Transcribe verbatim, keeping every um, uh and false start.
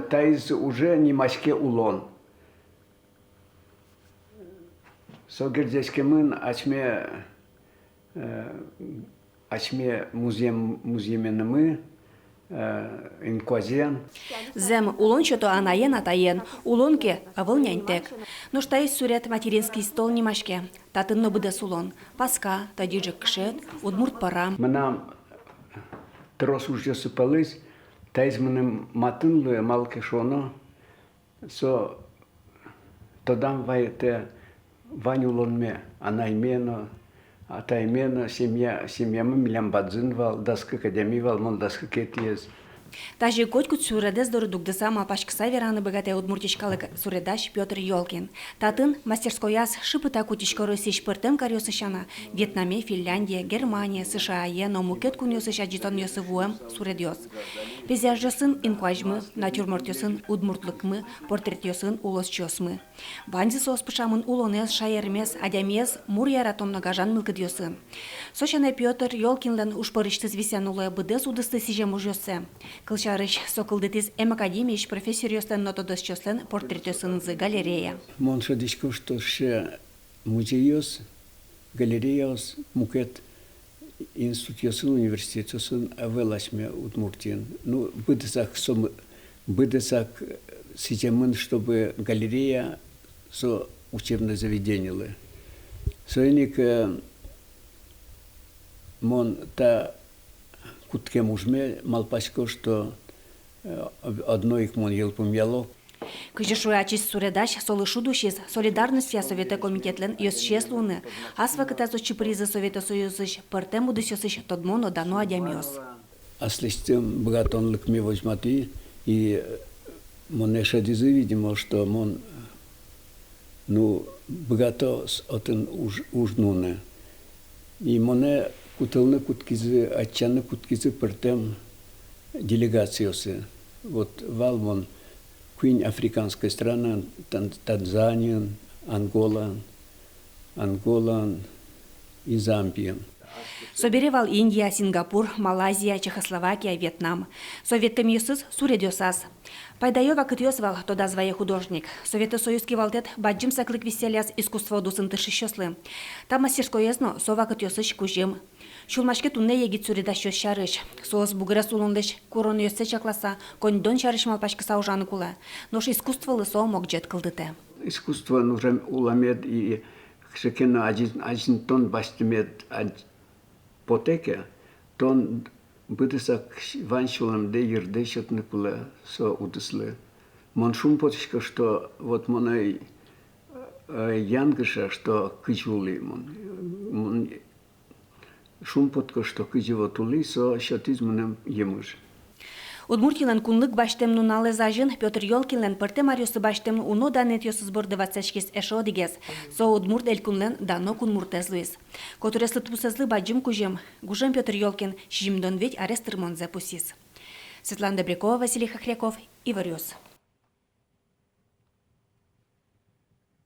Таиз уже нимаське «Улон». Со герӟаськемын асьме, э, асьме музъем-, музъеменымы, э, инкуазен. Зэм, улон сёто анаен-атаен, улон ке, ӧвӧл няньтэк. Нош таиз суред «Материнский стол» нимаське. Татын но быдэс улон. Паска, тӧдьы ӝӧккышет, удмурт пӧрам. Мынам трос ужъёсы пӧлысь таиз мыным матын луэ, малы ке шуоно, со тодам вайытэ вань улонме, анайме но, атайме но, семья, семьямы милям бадӟым вал, дас кык адями вал, мон дас кыкетӥез. Тазьы котькуд суредэз доры дугдыса, малпаськыса вераны быгатэ Удмуртиысь калык суредась Пётр Ёлкин. Татын, мастерскояз, шыпыта кутӥсько Россиысь пӧртэм каръёсы сяна, Вьетнаме, Финляндие, Германие, С Ш А-е но мукет кунъёсысь адӟытонъёсы вуэм суредъёс. Пейзажъёсын инкуазьмы, натюрмортъёсын удмуртлыкмы, портретъёсын улосчиосмы. Ваньзы соос пыӵамын улонэз, шаермес, адямиез мур яратон но гажан мылкыдъёсын. Со сяна, Пётр Ёлкинлэн уж пӧрысьтыз висъяны луэ быдэс удысты сӥзем ужъёссэ. Кылсярысь, со кылдытӥз эм академиысь профессоръёслэн но тодосчиослэн портретъёсынызы галерея. Мон шӧдӥсько, что сыӵе музейёс, галереяос мукет институтъёсын, университетъёсын ӧвӧл асьме Удмуртиын. Ну, быдэсак со м-, быдэсак сӥземын, чтобы галерея со учебное заведениелы. Соин ик, э, мон та кутскем ужме малпасько, что, э, од-, одно ик мон йылпумъяло. Кызьы шуэ ачиз суредась, солы шуд усиз «Солидарностья» советэ комитетлэн ёзчиез луыны. Ас вакытаз отчы пыризы Совет Союзысь пӧртэм удысъёсысь тодмо но дано адямиос. Аслэсьтым быгатонлыкме возьматӥ, и монэ шӧдӥзы, видимо, что мон, ну, быгато с-, отын уж, уж нуыны. И монэ кутылыны кутскизы, ӧтчаны кутскизы пӧртэм делегациосы. Вот вал мон куинь африканской странаын: Тан-, Танзаниын, Анголаын, Анголаын и Замбиын. Собере вал Индия, Сингапур, Малайзия, Чехословакия, Вьетнам. Со ветлэмъёсыз суредъёсаз. Пайдаё вакытъёс вал, тодаз вае художник. Совет Союз кивалтэт бадӟым саклык висъялляз искусство удысын тыршисьёслы. Та мастерскоез но со вакытъёсысь кузьым. Сюлмаське туннэ егит суредасьёс сярысь. Соос бугрес улонлэсь куронъёссэ чакласа, коньдон сярысь малпаськыса ужаны кулэ. Нош искусстволы со могӟет кылдытэ. Искусствоын ужам, улэмед и кыӵе ке но азьын-, азинтон басьтэмед ад-, потэ ке, тон быдэсак вань сюлэмдэ, йырдэ сётыны кулэ со удыслы. Мон шумпотӥсько, что вот мон ӧй, э, янгыша, что кызьы улӥ мон. Мон шумпотӥсько, что кызьы вот улӥ, со сётӥз мыным емыш. Удмуртилэн кунлык басьтэм нуналэз азьын Пётр Ёлкинлэн пӧртэм аръёсы басьтэм уно данъетъёсыз борды ватсаськиз эшшо одӥгез. Со Удмурт Элькунлэн дано кунмуртэз луиз. Котырес лыдпусэзлы бадӟым кузьым. Гужем Пётр Ёлкин сизьымдон вить арес тырмонзэ пусйиз. Светлана Добрякова, Василий Хохряков, Иворъёс.